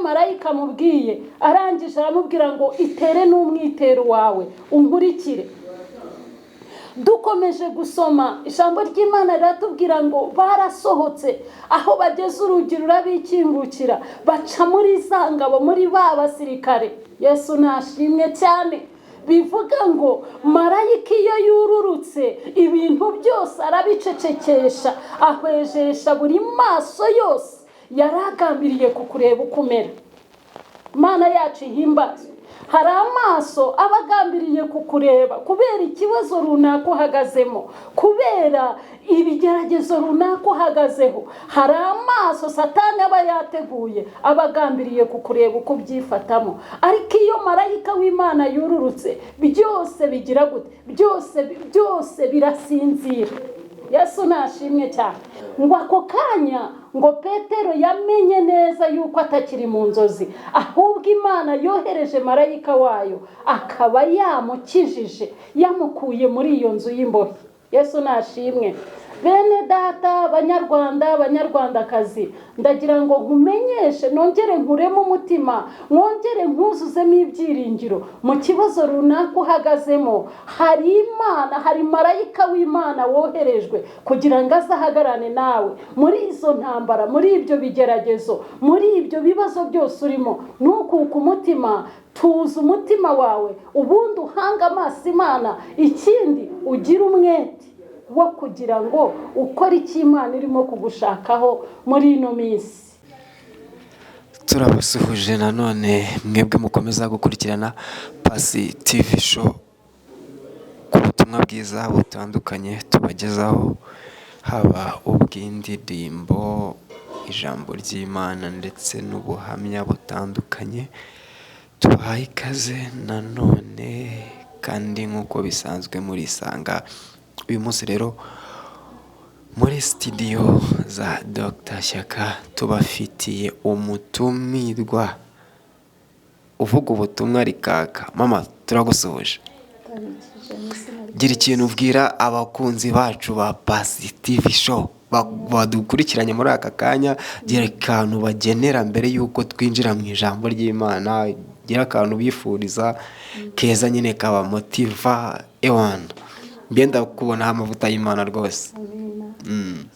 Marayika amubwiye, arangije aramubwira ngo itere n'umwitero wawe unkurikire. Dukomeje gusoma ijambo ry'Imana riratubwira ngo barasohotse, aho bageze urugi rurabikingukira, baca muri za ngabo, muri ba basirikare. Yesu nashimwe cyane. Bivuga ngo marayika iyo yururutse ibintu byose arabicecekesha, ahwejesha buri maso yose yaragambiriye kukureba uko umera. Imana yacu ihimbazwe. Hari amaso aba agambiriye kukureba kubera ikibazo runaka uhagazemo, kubera ibigeragezo runaka uhagazeho. Hari amaso Satani aba yateguye, aba agambiriye kukureba uko ubyifatamo. Ariko iyo marayika w'Imana yururutse, byose bigira gute? Byose byose birasinzira. Yesu nashimwe cyane. Ngo ako kanya ngo Petero yamenye neza yuko atakiri mu nzozi, ahubwo Imana yohereje marayika wayo akaba yamukijije, yamukuye muri iyo nzu y'imbohe. Yesu nashimwe. Bene data, banyarwanda, banyarwandakazi, ndagira ngo nkumenyeshe, nongere nkuremo umutima, mwongere nkuzuzemo ibyiringiro. Mu kibazo runaka uhagazemo, hari Imana, hari marayika w'Imana woherejwe kugira ngo aze ahagarane nawe muri izo ntambara, muri ibyo bigeragezo, muri ibyo bibazo byose urimo. Ntukuke umutima, tuza umutima wawe, ubundi uhange amaso Imana. Ikindi, ugire umwete wo kugira ngo ukore icyo Imana irimo kugushakaho muri ino minsi. Turabasuhuje nanone mwebwe mukomeza gukurikirana Pasi TV Show ku butumwa bwiza butandukanye tubagezaho, haba ubw'indirimbo, ijambo ry'Imana ndetse n'ubuhamya butandukanye. Tubahaye ikaze nanone kandi nk'uko bisanzwe murisanga. Uyu munsi rero muri sitidiyo za Dr Shyaka tubafitiye umutumirwa uvuga ubutumwa rikaka. Mama, turagusuhuje. Gira ikintu ubwira abakunzi bacu ba Pasi TV Show badukurikiranye muri aka kanya. Gira akantu bagenera mbere y'uko twinjira mu ijambo ry'Imana. Gira akantu bifuriza keza nyine kabamotiva. Ewana, ngenda kubonaho amavuta y'Imana rwose. Amina.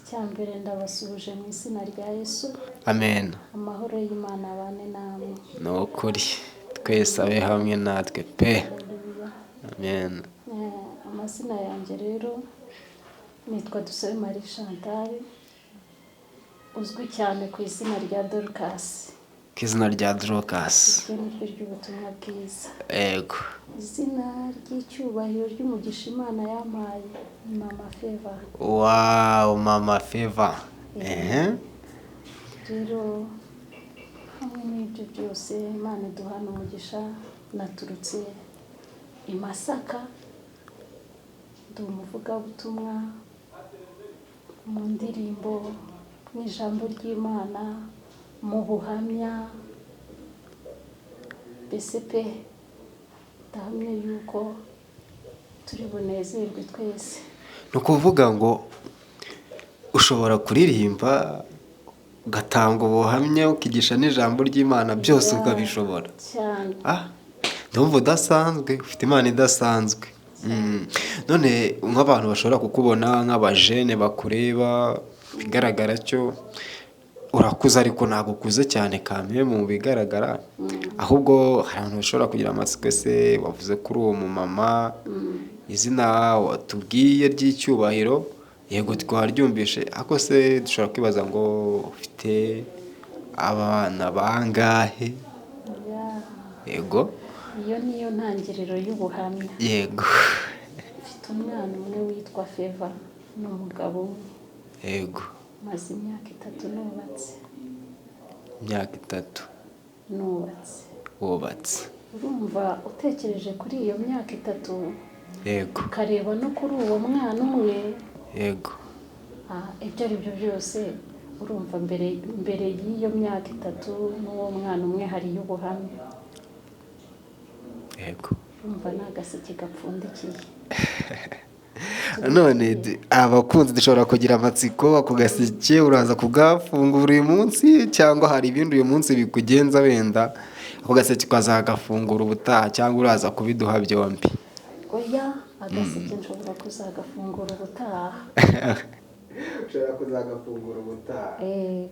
Icya mbere, ndabasuhuje mu izina rya Yesu. Amen. Amahoro y'Imana abane namwe. Ni ukuri, twese abe hamwe natwe pe. Haleluya. Amen. Amazina yanjye rero nitwa Dusabe Marie Chantal, uzwi cyane ku izina rya Dorcas. Ku izina rya Dorcas. Iryo ni ryo ry'ubutumwa bwiza. Yego. Izina ry'icyubahiro ry'umugisha Imana yampaye ni Mama Favor. Wow, Mama Favor, ehe. Rero hamwe n'ibyo byose, Imana iduhana umugisha. Naturutse i Masaka, ndi umuvugabutumwa mu ndirimbo, mu ijambo ry'Imana, mu buhamya. Mbese pe, ndahamya yuko turi bunezerwe twese. Ni ukuvuga ngo ushobora kuririmba, ugatanga ubuhamya, ukigisha n'ijambo ry'Imana, byose ukabishobora? Cyane. Ah, ndumva udasanzwe, ufite imana idasanzwe. None nk'abantu bashobora kukubona, nk'abajene bakureba, bigaragara cyo urakuze, ariko ntabwo ukuze cyane kame mu bigaragara. Ahubwo hari abantu bashobora kugira amatsiko: ese wavuze kuri uwo mumama, izina watubwiye ry'icyubahiro, yego twaryumvishe, ariko se dushobora kwibaza ngo ufite abana bangahe? Yego. Iyo niyo ntangiriro y'ubuhamya. Mfite umwana umwe witwa Favor n'umugabo umwe. Maze imyaka 3 nubatse. Imyaka 3. Nubatse. Wubatse. Urumva, utekereje kuri iyo myaka 3, ukareba no kuri uwo mwana umwe, ibyo ari byo byose, urumva mbere y'iyo myaka 3 n'uwo mwana umwe hariyo ubuhamya. Urumva ni agaseke gapfundikiye. None abakunzi dushobora kugira amatsiko, ako gaseke uraza kugafungura uyu munsi cyangwa hari ibindi uyu munsi bikugenza, wenda ako gaseke ukazagafungura ubutaha, cyangwa uraza kubiduha byombi? Oya, agaseke nshobora kuzagafungura ubutaha. Ushobora kuzagafungura ubutaha.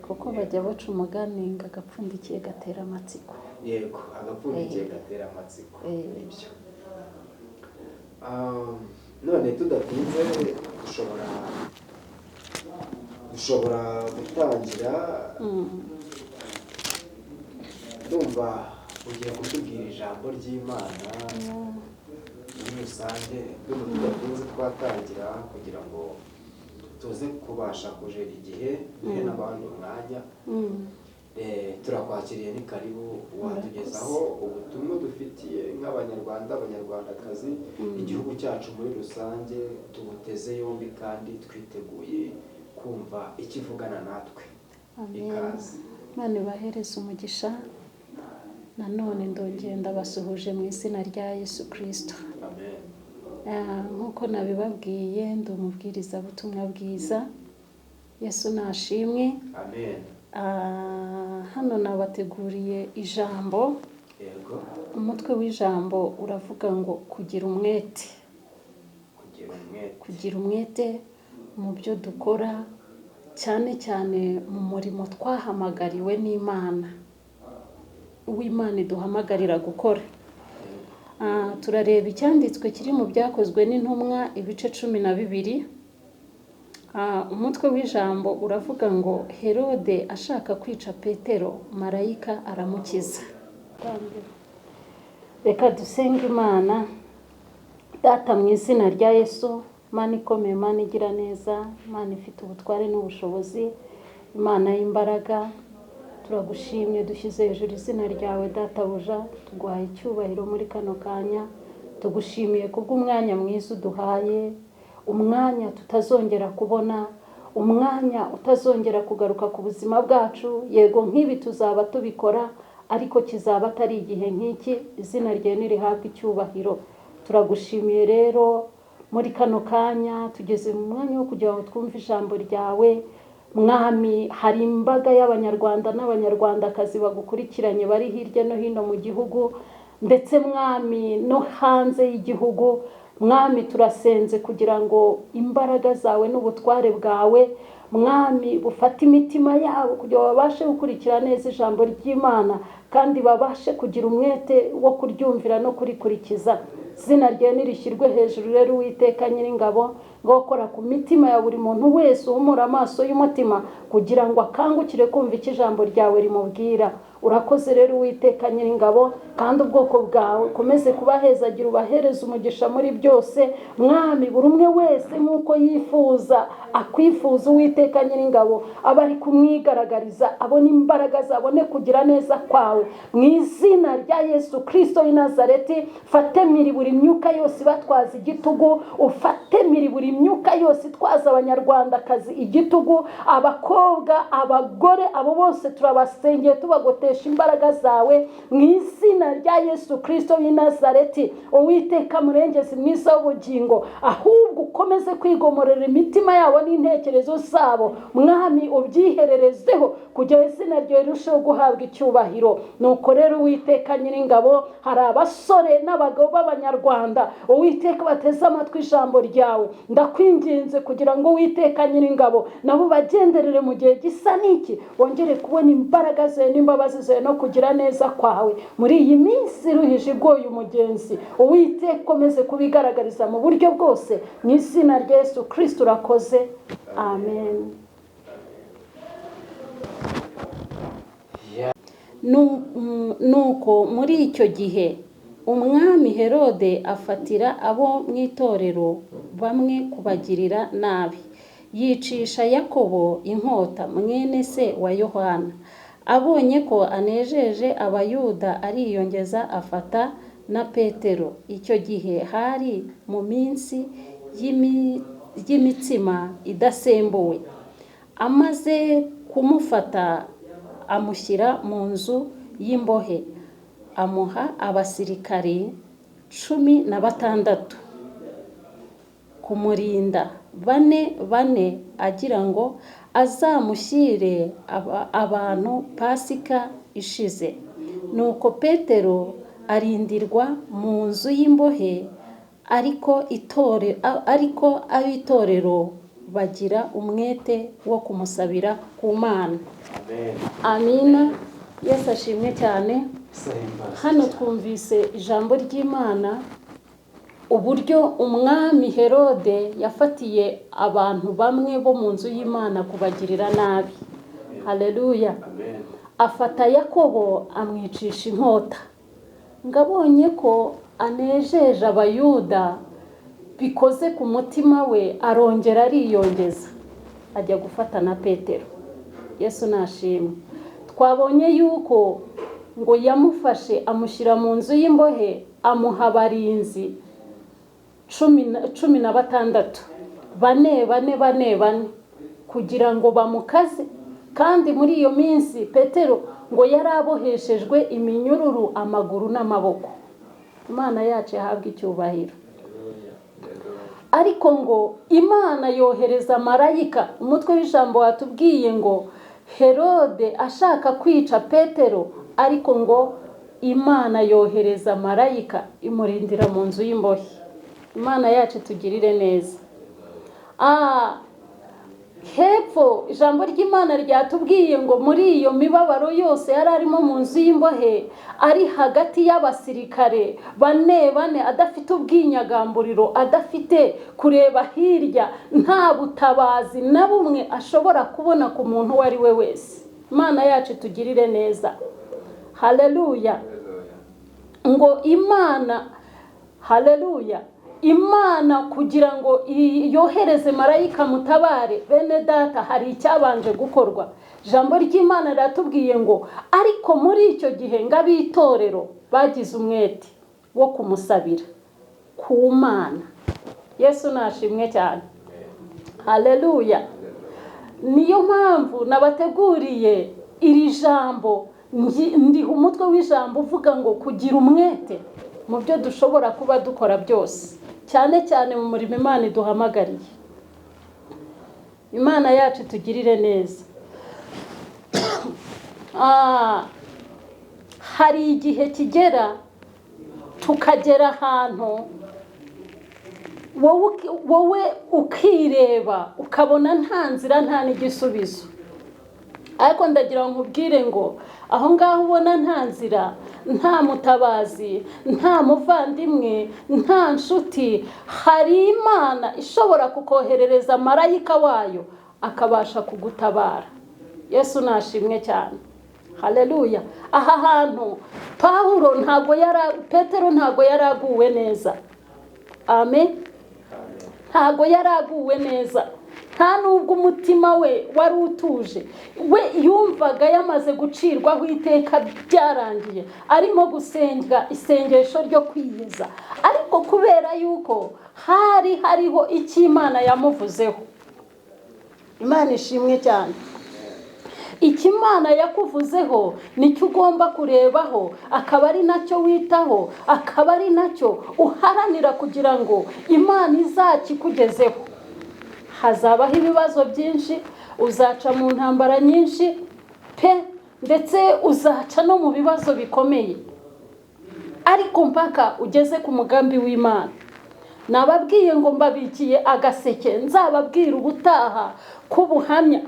Kuko bajya baca umugani ngo agapfundikiye gatera amatsiko. Yego, agapfundikiye gatera amatsiko. Nibyo. None tudatinze dushobora gutangira. Ndumva ugiye kutubwira ijambo ry'Imana muri rusange. Ndumva tudatinze twatangira kugira ngo tuze kubasha kujera igihe, duhe n'abandi umwanya. Turakwakiriye, ni karibu. Watugezaho ubutumwa dufitiye nk'Abanyarwanda, Abanyarwandakazi, igihugu cyacu muri rusange. Tubuteze yombi kandi twiteguye kumva ikivugana natwe. Amen. Ikaze. Imana ibahereze umugisha. Nanone ndongeye ndabasuhuje mu izina rya Yesu Kirisito. Amen. Nk'uko nabibabwiye, ndi umubwirizabutumwa bwiza. Yesu nashimwe. Amen. Hano nabateguriye ijambo. Umutwe w'ijambo uravuga ngo kugira umwete. Kugira umwete. Kugira umwete mu byo dukora, cyane cyane mu murimo twahamagariwe n'Imana, uw'Imana iduhamagarira gukora. Turareba icyanditswe kiri mu Byakozwe n'Intumwa, ibice 12. Umutwe w'ijambo uravuga ngo Herode ashaka kwica Petero, marayika aramukiza. Reka dusenge Imana. Data, mu izina rya Yesu, Mana ikomeye, Mana igira neza, Mana ifite ubutware n'ubushobozi, Imana y'imbaraga, turagushimye, dushyize hejuru izina ryawe Databuja, tuguhaye icyubahiro muri kano kanya, tugushimiye kubw'umwanya mwiza uduhaye, umwanya tutazongera kubona, umwanya utazongera kugaruka ku buzima bwacu. Yego, nk'ibi tuzaba tubikora, ariko kizaba atari igihe nk'iki. Izina ryawe nirihabwe icyubahiro. Turagushimiye rero muri kano kanya tugeze mu mwanya wo kugira ngo twumve ijambo ryawe. Mwami, hari imbaga y'Abanyarwanda n'Abanyarwandakazi bagukurikiranye bari hirya no hino mu gihugu, ndetse Mwami no hanze y'igihugu. Mwami, turasenze kugira ngo imbaraga zawe n'ubutware bwawe, Mwami, bufate imitima yabo kugira ngo babashe gukurikira neza ijambo ry'Imana, kandi babashe kugira umwete wo kuryumvira no kurikurikiza. Izina ryawe nirishyirwe hejuru rero, Uwiteka Nyiringabo, ngo kora ku mitima ya buri muntu wese, uhumura amaso y'umutima kugira ngo akangukire kumva icyo ijambo ryawe rimubwira. Urakoze rero, Uwiteka Nyiringabo, kandi ubwoko bwawe ukomeze kubahezagira, ubahereze umugisha muri byose. Mwami, buri umwe wese nk'uko yifuza, akwifuza, Uwiteka Nyiringabo, aba ari kumwigaragariza, abone imbaraga zabone kugira neza kwawe. Mu izina rya Yesu Kristo w'i Nazareti, fate miri buri myuka yose ibatwaza igitugu, ufate miri buri myuka yose itwaza Abanyarwandakazi igitugu, abakobwa, abagore, abo bose turabasengeye, tubagotesha imbaraga zawe mu izina rya Yesu Kristo w'i Nazareti. Uwiteka murengezi mwiza w'ubugingo, ahubwo ukomeze kwigomorera imitima yabo n'intekerezo zabo, Mwami, ubyihererezeho kugira izina ryawe rirusheho guhabwa icyubahiro. Nuko rero, Uwiteka Nyiringabo, hari abasore n'abagabo b'Abanyarwanda, Uwiteka, bateze amatwi ijambo ryawe. Ndakwinginze kugira ngo, Uwiteka Nyiringabo, nabo bagenderere mu gihe gisa n'iki, bongere kubona imbaraga zawe n'imbabazi zawe no kugira neza kwawe muri iyi minsi iruhije igoye umugenzi. Uwiteka, ukomeze kubigaragariza mu buryo bwose. Mu izina rya Yesu Kristo urakoze, amen. Nuko muri icyo gihe umwami Herode afatira abo mu itorero bamwe kubagirira nabi, yicisha Yakobo inkota, mwene se wa Yohana. Abonye ko anejeje Abayuda, ariyongeza afata na Petero. Icyo gihe hari mu minsi y'imitsima idasembuwe. Amaze kumufata amushyira mu nzu y'imbohe, amuha abasirikari 16. kumurinda bane bane, agira ngo azamushyire abantu Pasika ishize. Nuko Petero arindirwa mu nzu y'imbohe, ariko ab'itorero bagira umwete wo kumusabira ku Mana. Amina. Yesu ashimwe cyane. Hano twumvise ijambo ry'Imana, uburyo umwami Herode yafatiye abantu bamwe bo mu nzu y'Imana kubagirira nabi. Haleluya. Afata Yakobo amwicisha inkota. Ngabonye ko anejeje Abayuda bikoze ku mutima we, arongera ariyongeza ajya gufata na Petero. Yesu nashimwe. Twabonye yuko ngo yamufashe amushyira mu nzu y'imbohe, amuha abarinzi 16, bane bane bane bane, kugira ngo bamukaze. Kandi muri iyo minsi Petero ngo yari aboheshejwe iminyururu amaguru n'amaboko. Imana yacu ihabwe icyubahiro. Ariko ngo Imana yohereza marayika. Umutwe w'ijambo watubwiye ngo Herode ashaka kwica Petero, ariko ngo Imana yohereza marayika imurindira mu nzu y'imbohe. Imana yacu tugirire neza. Hepfo ijambo ry'Imana ryatubwiye ngo muri iyo mibabaro yose yari arimo mu nzu y'imbohe, ari hagati y'abasirikare bane bane, adafite ubwinyagamburiro, adafite kureba hirya, nta butabazi na bumwe ashobora kubona ku muntu uwo ari we wese. Imana yacu tugirire neza. Haleluya. Ngo Imana, haleluya, Imana kugira ngo yohereze marayika mutabare bene data, hari icyabanje gukorwa. Ijambo ry'Imana riratubwiye ngo ariko muri icyo gihe ngo ab'itorero bagize umwete wo kumusabira ku Mana. Yesu nashimwe cyane. Haleluya. Niyo mpamvu nabateguriye iri jambo, ndiha umutwe w'ijambo uvuga ngo kugira umwete mu byo dushobora kuba dukora byose, cyane cyane mu murimo Imana iduhamagariye. Imana yacu tugirire neza. Hari igihe kigera tukagera ahantu wowe ukireba ukabona nta nzira nta n'igisubizo. Ariko ndagira ngo nkubwire ngo aho ngaho ubona nta nzira, nta mutabazi, nta muvandimwe, nta nshuti, hari Imana ishobora kukoherereza marayika wayo akabasha kugutabara. Yesu nashimwe cyane. Haleluya. Aha hantu Pawulo ntago yari, Petero ntago yaraguwe neza. Amen. Ntago yaraguwe neza. Nta nubwo umutima we wari utuje. We yumvaga yamaze gucirwaho iteka byarangiye, arimo gusenga isengesho ryo kwiyeza. Ariko kubera yuko hari hariho icyo Imana yamuvuzeho. Imana ishimwe cyane. Icyo Imana yakuvuzeho nicyo ugomba kurebaho, akaba ari nacyo witaho, akaba ari nacyo uharanira kugira ngo Imana izakikugezeho. Hazabaho ibibazo byinshi, uzaca mu ntambara nyinshi pe, ndetse uzaca no mu bibazo bikomeye, ariko mpaka ugeze ku mugambi w'Imana. Nababwiye ngo mbabikiye agaseke, nzababwira ubutaha k'ubuhamya.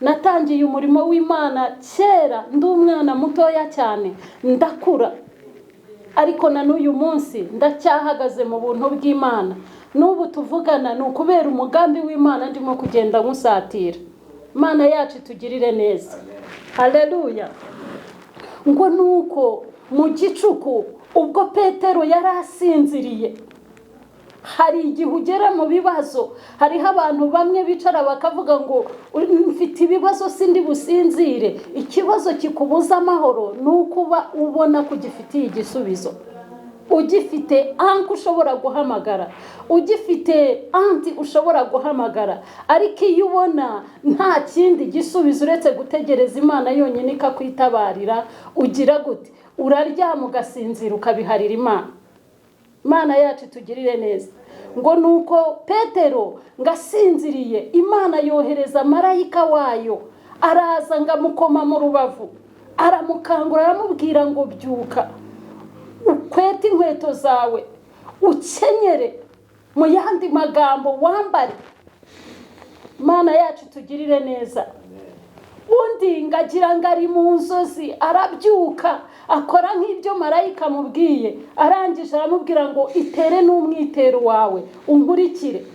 Natangiye umurimo w'Imana kera ndi umwana mutoya cyane, ndakura, ariko na n'uyu munsi ndacyahagaze mu buntu bw'Imana. N'ubu tuvugana ni ukubera umugambi w'Imana ndimo kugenda nkusatira. Imana yacu tugirire neza. Haleluya. Ngo nuko mu gicuku ubwo Petero yari asinziriye, hari igihe ugera mu bibazo, hariho abantu bamwe bicara bakavuga ngo mfite ibibazo sindi businzire. Ikibazo kikubuza amahoro ni ukuba ubona ko ugifitiye igisubizo, ugifite anki ushobora guhamagara, ugifite anti ushobora guhamagara. Ariko iyo ubona nta kindi gisubizo uretse gutegereza Imana yonyine ikakwitabarira, ugira gute? Uraryama ugasinzira ukabiharira Imana. Imana yacu tugirire neza. Ngo nuko Petero ngo asinziriye, Imana yohereza marayika wayo, araza ngo amukoma mu rubavu, aramukangura, aramubwira ngo byuka ukwete inkweto zawe, ukenyere, mu yandi magambo wambare. Imana yacu tugirire neza. Undi ngagira ngo ari mu nzozi, arabyuka akora nk'ibyo marayika amubwiye, arangije aramubwira ngo itere n'umwitero wawe unkurikire.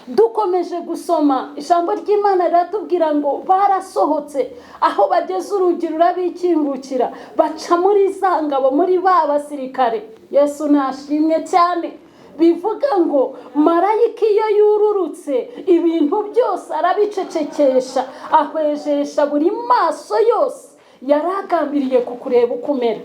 Dukomeje gusoma ijambo ry'Imana riratubwira ngo barasohotse, aho bageze urugi rurabikingukira, baca muri za ngabo, muri ba basirikare. Yesu nashimwe cyane. Bivuga ngo marayika iyo yururutse ibintu byose arabicecekesha, ahwejesha buri maso yose yaragambiriye kukureba uko umera.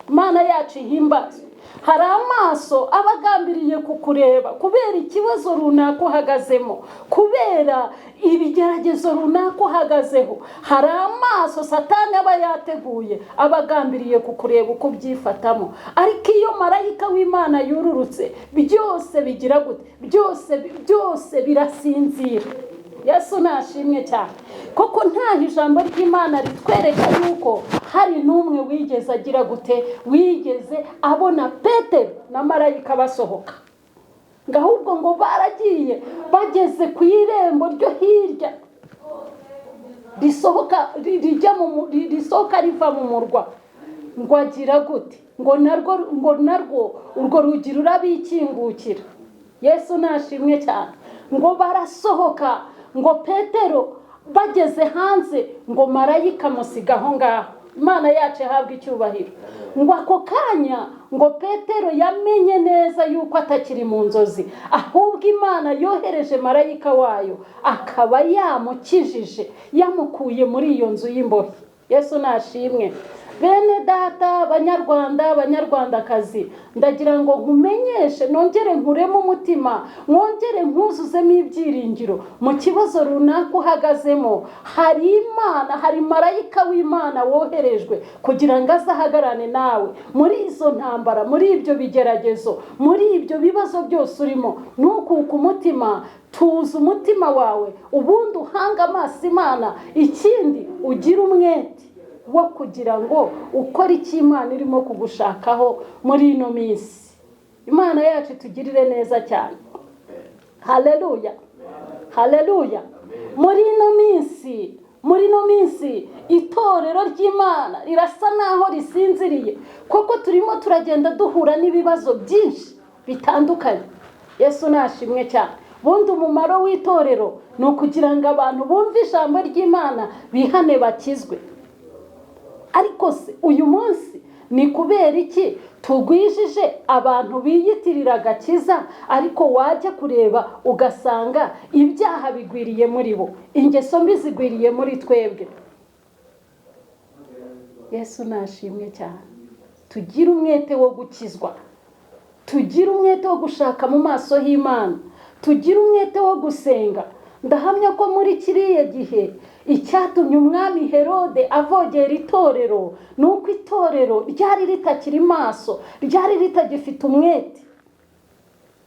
Imana yacu ihimbazwe. Hari amaso aba agambiriye kukureba kubera ikibazo runaka uhagazemo, kubera ibigeragezo runaka uhagazeho. Hari amaso Satani aba yateguye, aba agambiriye kukureba uko ubyifatamo. Ariko iyo marayika w'Imana yururutse, byose bigira gute? Byose birasinzira. Yesu nashimwe cyane. Koko ntaho ijambo ry'Imana ritwereka yuko hari n'umwe wigeze agira gute, wigeze abona Petero na marayika basohoka, ngo ahubwo ngo baragiye bageze ku irembo ryo hirya risohoka rijya mu risohoka riva mu murwa, ngo agira gute, ngo narwo urwo rugi rurabikingukira. Yesu nashimwe cyane. Ngo barasohoka, ngo Petero bageze hanze, ngo marayika amusiga aho ngaho. Imana yacu ihabwa icyubahiro. Ngo ako kanya ngo Petero yamenye neza yuko atakiri mu nzozi, ahubwo Imana yohereje marayika wayo akaba yamukijije, yamukuye muri iyo nzu y'imbohe. Yesu nashimwe. Bene data, banyarwanda, banyarwandakazi, ndagira ngo nkumenyeshe, nongere nkuremo umutima, mwongere nkuzuzemo ibyiringiro. Mu kibazo runaka uhagazemo, hari Imana, hari marayika w'Imana woherejwe kugira ngo azahagarane nawe muri izo ntambara, muri ibyo bigeragezo, muri ibyo bibazo byose urimo. Ntukuke umutima, tuza umutima wawe, ubundi uhanga amaso Imana. Ikindi ugire umwete wo kugira ngo ukore icyo Imana irimo kugushakaho muri ino minsi. Imana yacu tugirire neza cyane. Haleluya, haleluya. Muri ino minsi itorero ry'Imana rirasa naho risinziriye, kuko turimo turagenda duhura n'ibibazo byinshi bitandukanye. Yesu nashimwe cyane. Bundi umumaro w'itorero ni ukugira ngo abantu bumve ijambo ry'Imana bihane bakizwe. Ariko se uyu munsi ni kubera iki tugwijije abantu biyitirira agakiza, ariko wajya kureba ugasanga ibyaha bigwiriye muri bo, ingeso mbi zigwiriye muri twebwe? Yesu nashimwe cyane. Tugire umwete wo gukizwa, tugire umwete wo gushaka mu maso h'Imana, tugire umwete wo gusenga. Ndahamya ko muri kiriya gihe icyatumye umwami Herode avogera itorero ni uko itorero ryari ritakiri maso, ryari ritagifite umwete.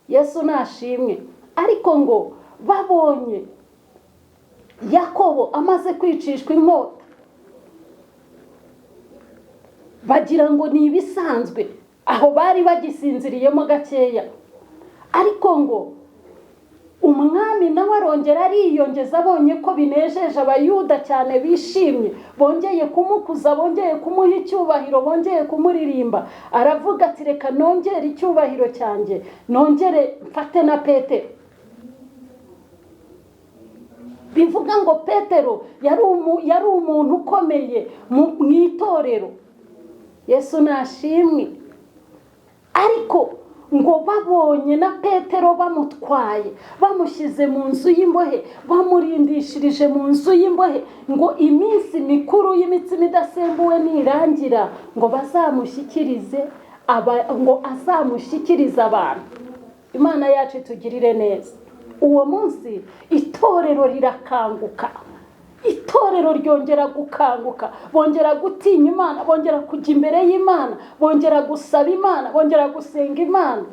Yesu nashimwe. Ariko ngo babonye Yakobo amaze kwicishwa inkota, bagira ngo ni ibisanzwe, aho bari bagisinziriyemo gakeya. Ariko ngo umwami nawe arongera ariyongeza, abonye ko binejeje abayuda cyane, bishimye, bongeye kumukuza, bongeye kumuha icyubahiro, bongeye kumuririmba, aravuga ati reka nongere icyubahiro cyanjye, nongere mfate na Petero. Bivuga ngo Petero yari umuntu ukomeye mu itorero. Yesu nashimwe. Ariko ngo babonye na Petero bamutwaye, bamushyize mu nzu y'imbohe, bamurindishirije mu nzu y'imbohe, ngo iminsi mikuru y'imitsima idasembuwe nirangira, ngo bazamushyikirize ngo azamushyikirize abantu. Imana yacu itugirire neza. Uwo munsi itorero rirakanguka, itorero ryongera gukanguka, bongera gutinya Imana, bongera kujya imbere y'Imana, bongera gusaba Imana, bongera gusenga Imana.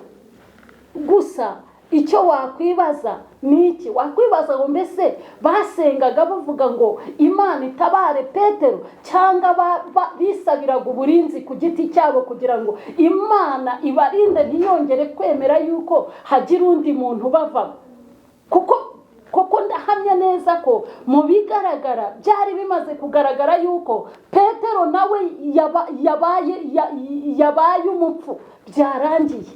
Gusa icyo wakwibaza ni iki? Wakwibaza ngo mbese basengaga bavuga ngo Imana itabare Petero, cyangwa bisabiraga uburinzi ku giti cyabo kugira ngo Imana ibarinde ntiyongere kwemera yuko hagira undi muntu bavamo? Kuko ndahamya neza ko mu bigaragara byari bimaze kugaragara yuko Petero nawe yabaye umupfu, byarangiye.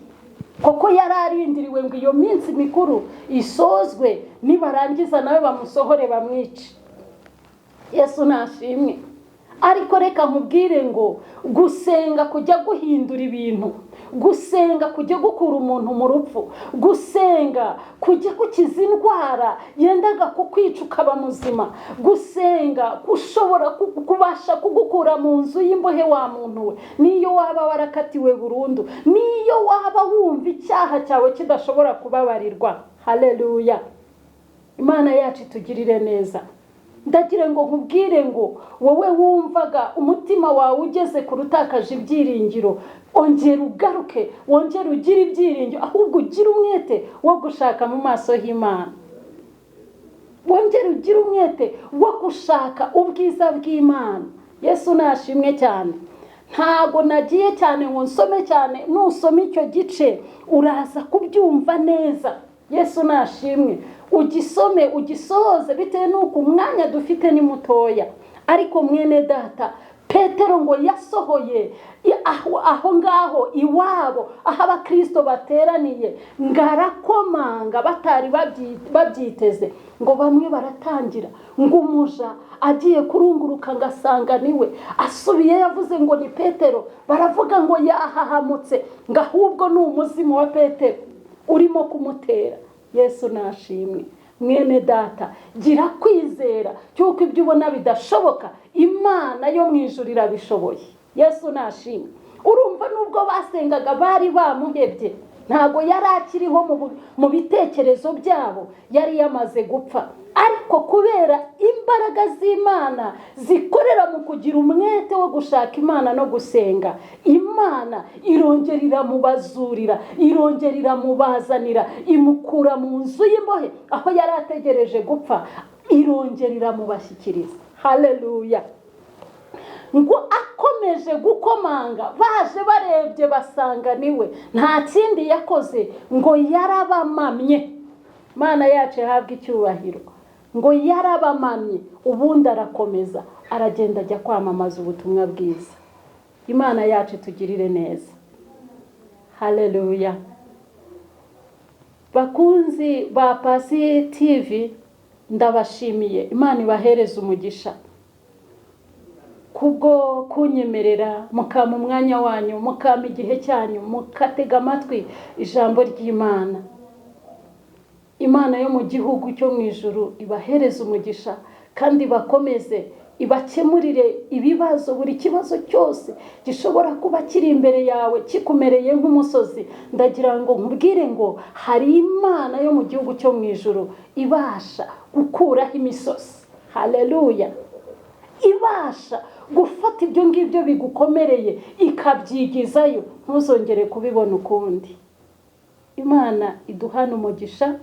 Kuko yari arindiriwe ngo iyo minsi mikuru isozwe, nibarangiza nawe bamusohore bamwice. Yesu nashimwe. Ariko reka nkubwire ngo gusenga kujya guhindura ibintu, gusenga kujya gukura umuntu mu rupfu, gusenga kujya gukiza indwara yendaga kukwica ukaba muzima, gusenga ushobora kubasha kugukura mu nzu y'imbohe wa muntu we, niyo waba warakatiwe burundu, niyo waba wumva icyaha cyawe kidashobora kubabarirwa. Haleluya! Imana yacu itugirire neza. Ndagira ngo nkubwire ngo wowe wumvaga umutima wawe ugeze ku rutakaje ibyiringiro, ongera ugaruke, wongere ugire ibyiringiro, ahubwo ugire umwete wo gushaka mu maso h'Imana, wongere ugire umwete wo gushaka ubwiza bw'Imana. Yesu nashimwe cyane. Ntago nagiye cyane ngo nsome cyane, nusoma icyo gice uraza kubyumva neza. Yesu nashimwe. Ugisome ugisohoze bitewe n'uko umwanya dufite ni mutoya. Ariko mwene data, Petero ngo yasohoye aho ngaho iwabo aho abakristo bateraniye, ngarakomanga batari babyiteze, ngo bamwe baratangira ngo umuja agiye kurunguruka ngasanga niwe asubiye, yavuze ngo ni Petero, baravuga ngo yahahamutse, ngo ahubwo ni umuzimu wa Petero urimo kumutera. Yesu nashimwe. Mwene data, gira kwizera cyuko ibyo ubona bidashoboka Imana yo mu ijuru irabishoboye. Yesu nashimwe. Urumva nubwo basengaga bari bamuhebye, ntago yari akiriho mu bitekerezo byabo, yari yamaze gupfa. Ariko kubera imbaraga z'Imana zikorera mu kugira umwete wo gushaka Imana no gusenga, Imana irongera iramubazurira, irongera iramubazanira, imukura mu nzu y'imbohe aho yari ategereje gupfa, irongera iramubashyikiriza. Haleluya! Ngo akomeje gukomanga, baje barebye basanga niwe, nta kindi yakoze ngo yarabamamye. Imana yacu ihabwe icyubahiro. Ngo yarabamamye, ubundi arakomeza aragenda ajya kwamamaza ubutumwa bwiza. Imana yacu itugirire neza. Haleluya! Bakunzi ba Pasi TV, ndabashimiye. Imana ibahereze umugisha kubwo kunyemerera mukama umwanya wanyu, mukama igihe cyanyu, mukatega amatwi ijambo ry'Imana. Imana yo mu gihugu cyo mu ijuru ibahereze umugisha kandi bakomeze ibakemurire ibibazo, buri kibazo cyose gishobora kuba kiri imbere yawe kikumereye nk'umusozi. Ndagira ngo nkubwire ngo hari Imana yo mu gihugu cyo mu ijuru ibasha gukuraho imisozi. Haleluya! Ibasha gufata ibyo ngibyo bigukomereye ikabyigizayo, ntuzongere kubibona ukundi. Imana iduhana umugisha.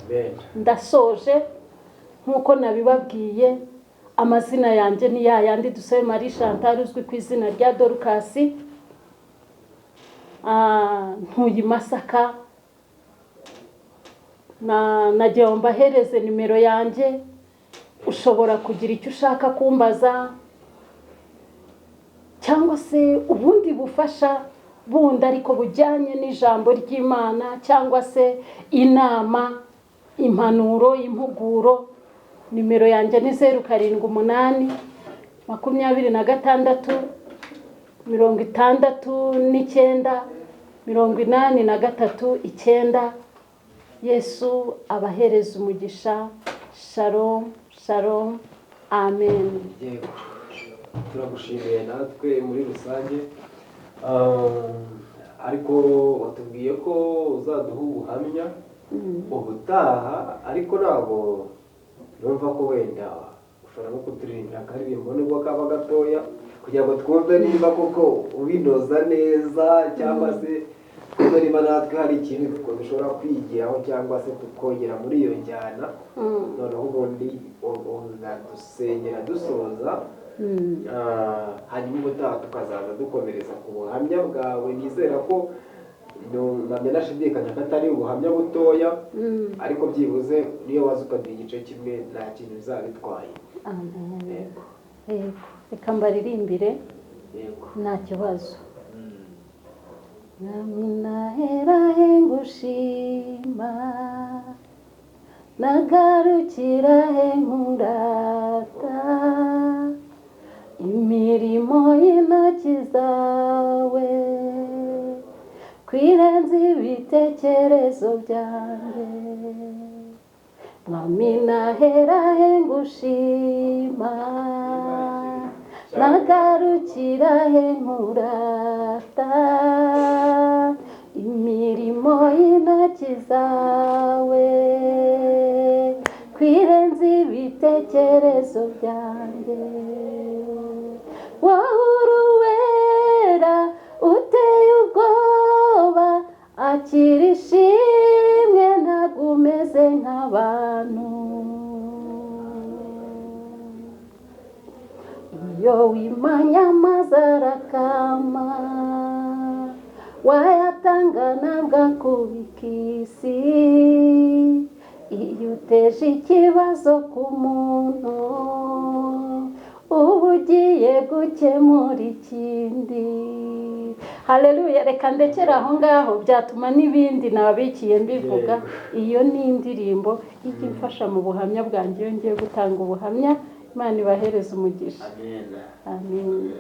Amen. Ndasoje nkuko nabibabwiye, amazina yanjye ni ya yandi, Dusabe Marie Chantal uzwi ku izina rya Dorcas. Ntuye Masaka, nagira ngo mbahereze nimero yanjye, ushobora kugira icyo ushaka kumbaza cyangwa se ubundi bufasha bundi ariko bujyanye n'ijambo ry'Imana, cyangwa se inama, impanuro, impuguro. Nimero yanjye ni 078 26 69 83 9. Yesu abahereza umugisha. Shalom, shalom, amen. Yego, turagushimiye natwe muri rusange. Ariko watubwiye ko uzaduha ubuhamya ubutaha, ariko ntabwo numva ko wenda ushobora no kuturirimbira akaririmbo nubwo kaba gatoya, kugira ngo twumve niba koko ubinoza neza cyangwa se Twumve niba natwe hari ikintu dushobora kwigiraho cyangwa se tukongera muri iyo njyana. Noneho ubundi uzadusengera dusoza. Hanyuma ubutaha tukazaza dukomereza ku buhamya bwawe. Nizera ko mpamya nashidikanya ko atari ubuhamya butoya, ariko byibuze niyo waza ukaduha igice kimwe, nta kintu bizaba bitwaye. Amen. Yego. Yego, reka mbaririmbire. Yego. Nta kibazo. Mwami, nahera he ngushima? Nagarukira he nkurata imirimo y'intoki zawe? Kwirenza ibitekerezo byanjye. Mwami, nahera he ngushima? Nagarukira he nkurata imirimo y'intoki zawe? Kwirenza ibitekerezo byanjye. Wowe uri uwera, uteye ubwoba, akira ishimwe, ntabwo umeze nk'abantu. Iyo wimanye amazi arakama, wayatanga ntabwo akubika isi. Iyo uteje ikibazo ku muntu, uba ugiye gukemura ikindi. Haleluya! Reka ndekere aho ngaho, byatuma n'ibindi nabikiye mbivuga. Iyo ni indirimbo ijya imfasha mu buhamya bwanjye iyo ngiye gutanga ubuhamya. Imana ibahereze umugisha. Amen. Amen.